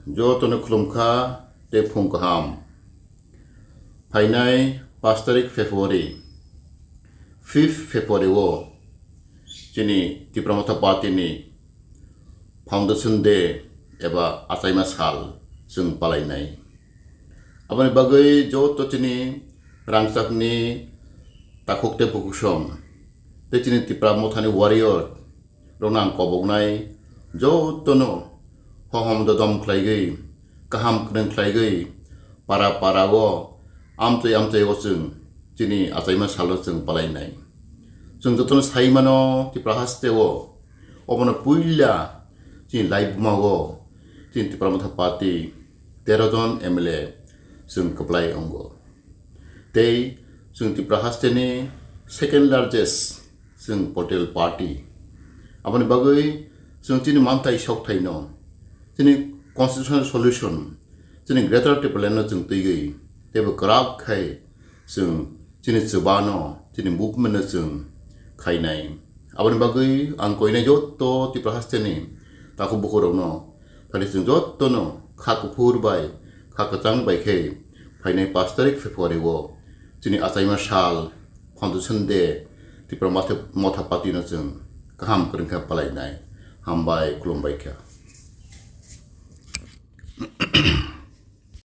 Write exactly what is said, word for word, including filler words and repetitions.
Jotono khulumkha tei phung kaham. Phainai pash tarik February, fifth February o chini Tipra Motha Party ni Foundation Day eba achaima sal chwng palainai. Aboni bagwi joto chini rangchakni takhuk tei bukhuk song tei chini Tipra Mothani warrior rokno ang koboknai, jotono hohom dodom khlaigwi, kaham kwrwng khlaigwi, para para o, amchai amchai o chwng chini achaima salo chwng palainai. Chwng jotono sai mano Tipra haste o, obono puila chini laibuma o chini Tipra Motha Party tero jon M L A chwng kwplai wngo. Tei chwng Tipra haste ni second largest chwng political party. Aboni bagwi chwng chini manthai sokthaino, chini constitutional solution, chini Greater Tipraland no chwng twigwi teibo kwrak khai chwng chini chubano, chini movement no chwng khainai. Aboni bagwi ang koinai joto Tipra haste ni takhuk bukhuk rokno, thani chwng jotono kha kuphur bai kha kwchang bai khe phainai pash tarik February o chini achaima sal Foundation Day Tipra Motha, Motha Party no chwng kaham kwrwng khe palainai. Hambai, khulumbai kha.